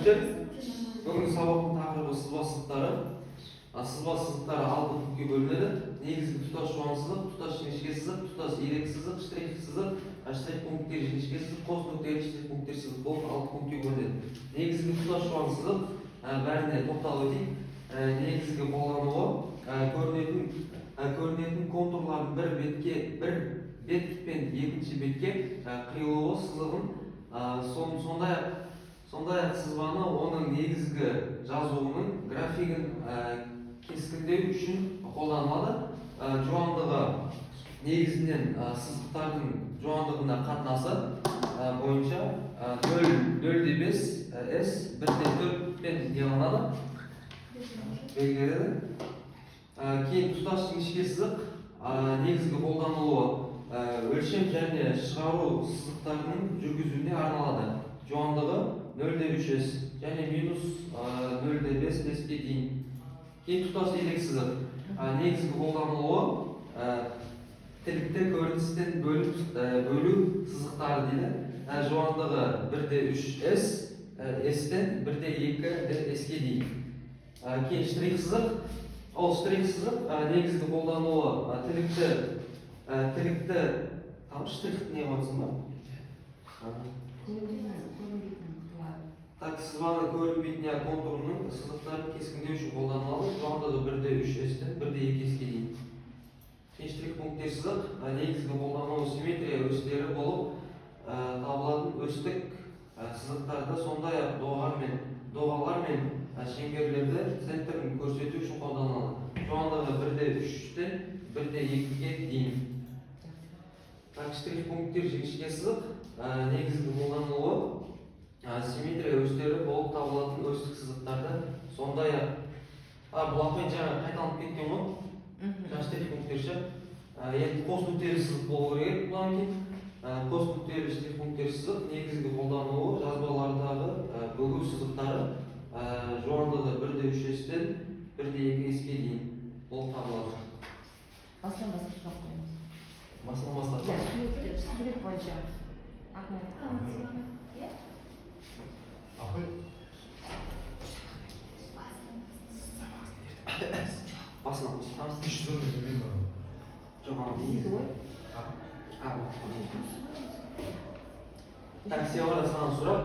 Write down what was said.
Әріптестер, бүгінгі сабақтың тақырыбы – сызба сызықтары. Сызба сызықтары алты пунктке бөлінеді: негізгі тұтас жуан сызық, тұтас жіңішке сызық, тұтас ирек сызық, штрих сызық, штрих пункттер жіңішке сызық, қос нүктелі штрих пункттер сызық болып алты пунктке бөлінеді. Негізгі тұтас жуан сызық, бәріне тоқталып өтейік. Негізгі қолдануы көрінетін контурлардың бір бетке, бір бет пен екінші бетке қиылуы сызығын, сондай-ақ сызбаны, оның негізгі жазуының графигін кескіндеу үшін қолданылады. Жуандығы негізінен сызықтардың жуандығына қатынасы бойынша 0,5 с, 1,4-пен не қылынады, белгіленеді. Кейін тұтас жіңішке сызық, негізгі қолданылуы өлшем және шығару сызықтарының жүргізуіне арналады. Жуандығы 0,3 с және минус 0,5 с-ке дейін. Кейін тұтас ирек сызық, негізгі қолданылуы тілікті көріністен бөлу сызықтары дейді. Жуандығы 1,3 с, с-тен 1,2 с-ке дейін. Кейін штрих сызық. Ол штрих сызық, негізгі қолдануы тілікті там штрих не қылып ба? Так, сызбаны көрінбейтін, я, контурының сызықтарын кескіндеу үшін қолданылады. Жуандығы 1,3 с-тен 1,2 с-ке дейін. Кейін штрих пункттер сызық, негізгі қолдануы симметрия өстері болып табылатын өстік сызықтарды, сондай-ақ доғалар мен шеңберлерді центрін көрсету үшін қолданылады. Жуандығы 1,3-тен 1,2-ге дейін. Так, штрих пункттер жіңішке сызық, негізгі қолданылуы симметрия өстері болып табылатын өстік сызықтарды, сондай-ақ бұл апай жаңа қайталанып кеткен ғой, жаңа штрих пункттер ше. Енді қос нүктелі сызық болу керек еді бұдан кейін. Қос нүктелі штрих пункттер сызық, негізгі қолданылуы жазбалардағы бөгу сызықтары, жуандығы 1,3 с-тен 1,2 с-ке дейін болып табылады. Басынан бастап сұрақ қоямыз. Басынан бастап. Иә, сурет бойынша. Ахмет. Апай. Басынан қосамыз. 310 мен бар. Жоқ, ана. Сіздікі ғой. А, так, сен, саған сұрақ.